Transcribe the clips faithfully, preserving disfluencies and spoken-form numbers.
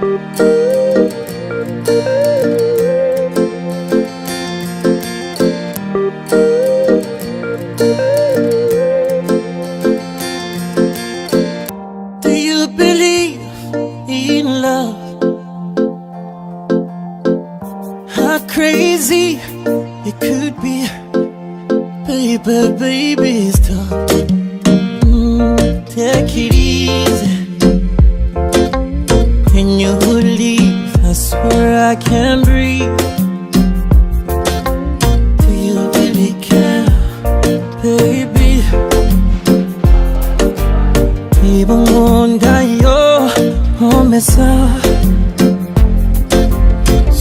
Do you believe in love? How crazy it could be, baby, baby, stop. Mm, take it easy. When you would leave, I swear I can't breathe. Do you really care, baby? Even wonder your home is up.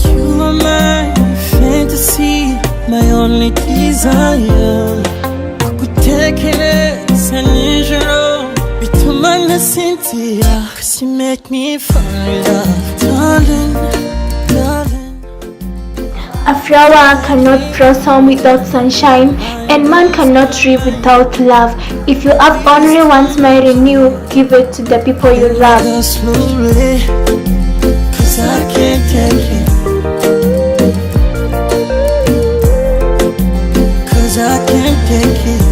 You are my fantasy, my only desire. Kukutekereza nijoro bituma nasinzira. 'Cause you make me fall in love, darling, darling. A flower cannot blossom without sunshine, and man cannot live without love. If you have only one smile in you, give it to the people you love. Slowly, 'cause I can't take it. 'Cause I can't take it.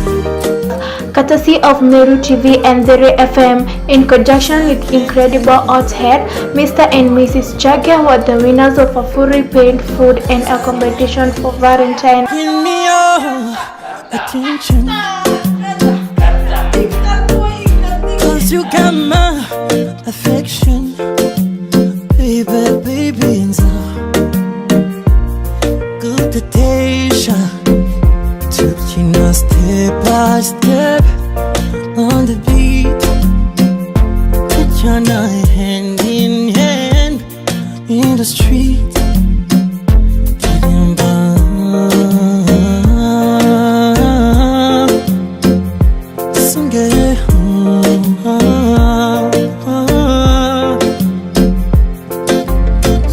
Courtesy of Meru T V and Dere F M, in conjunction with incredible hothead, Mister and Missus Chage were the winners of a fully paid food and accommodation for Valentine. Give me your attention. 'Cause you got my affection, baby, baby, and so good the day shine. Taking us step by step on the beat. Put your night hand in hand in the street. Talking about Singing.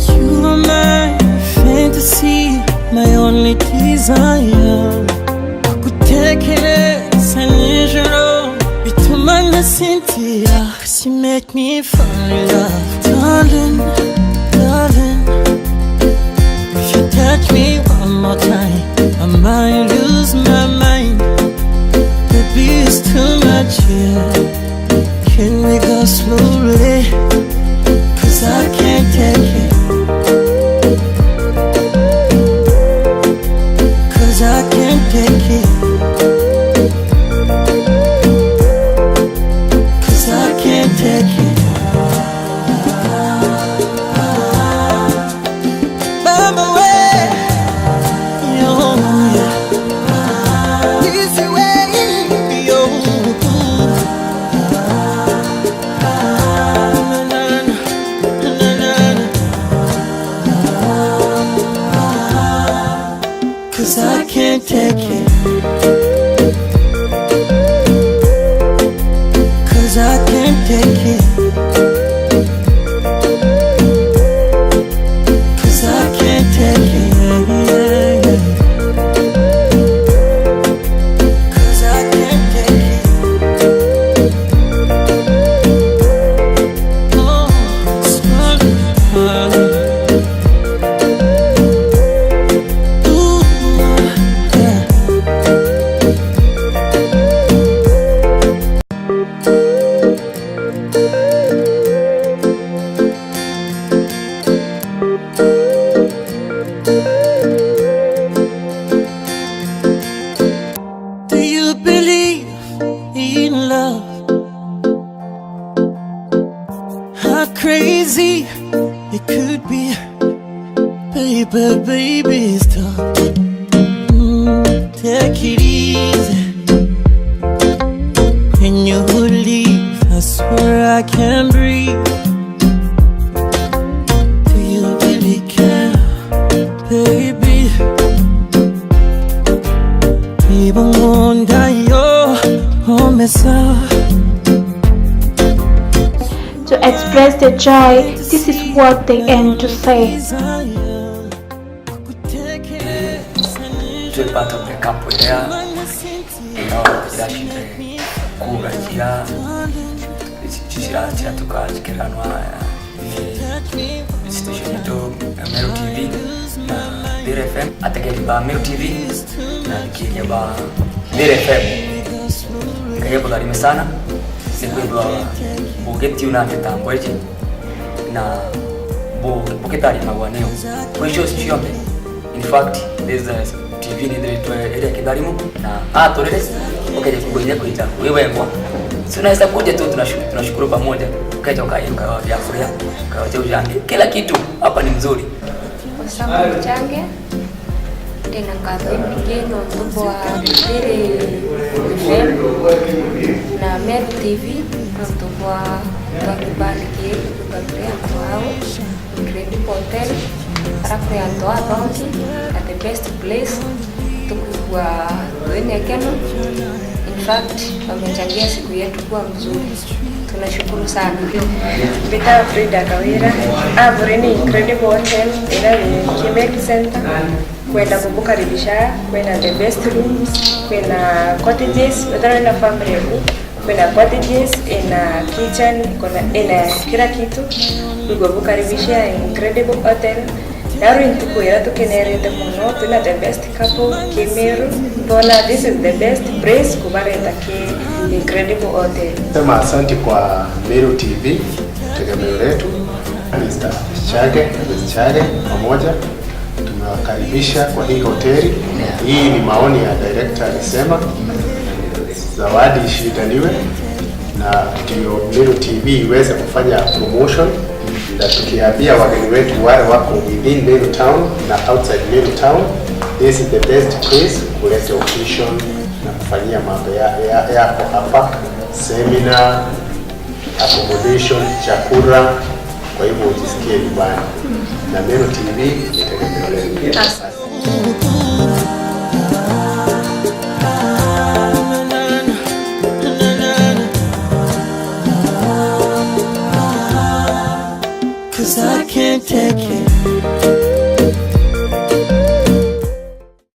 You are my fantasy, my only desire. Kukutekereza nijoro bituma nasinzira. 'Cause you make me fall in love, darling, darling. If you touch me one more time, I might lose my mind. Baby, it's too much here. Can we go slowly? 'Cause I can't take it. 'Cause I can't take it. 'Cause I can't take it. Mama we, yo, yeah. This way, yo. 'Cause I can't take it. 'Cause I can't take it. 'Cause I can't take it. 'Cause I can't take it. Oh, it's falling apart. Do you believe in love? How crazy it could be. Baby, baby, stop. Mm, take it easy. When you would leave, I swear I can't breathe. Do you really care, baby? Even wonder your home is up. To express the joy, this is what they aim to say. Twi part of the couple iria, you know, iracinde kuuga cia, cia, cia, ciatuka cikiranwa, eh, Ategeri ba Meru T V na athikiria ba Meru F M, Ngai abutharime sana nikwithwa bugitiuna mitambo iji na bu- bukitarimagwa niyo kwi shows cionthe. In fact, this uh, T V nithiritwe iri ya kitharimu na aturire ukeja kugwenya kwita wi wengwa. Si unaweza kuja tu, tunashu- tunashukuru pamoja, ukeja ukairuka vya kuria, ukaoja ujange, kila kitu hapa ni mzuri. Samuel Change, ndina nkatho imbingi nontu bwa Mbiri F M na Meru T V nontu bwa bwa kibali kii kugaruria kwao. Incredible Hotel, ara kwi antu athongi at the best place, tukwigua twina ikeno. In fact, wamechangia siku yetu kuwa mzuri. Tunashukuru sana. Mbita Frida Kawira, aburi ni Incredible Hotel ira iri Kimeru Center. Kwenda kubukaribisha, kwina the best rooms, kwina cottages, wethira wina family yaku, kwina cottages, ina kitchen, kuna ina kila kitu. Kwigua bukaribisha Incredible Hotel. Naru ntuku ira tukenerete mono, twina the best couple Kimeru. Twona this is the best place kubareta ki Incredible Hotel. Sema asante kwa Meru T V, tegemeo letu, Mister Chage, Miss Chage pamoja. Tumewakaribisha kwa hii hoteli. Hii ni maoni ya director, alisema zawadi ishindaniwe na ndio Meru T V iweze kufanya promotion, na tukiambia wageni wetu wale wako within Meru town na outside Meru town, this is the best place kuleta occasion na kufanyia mambo ya- ya- yako hapa, seminar, accommodation, chakula. Kwa hivyo ujisikie nyumbani na Meru T V ni tegemeo lenu.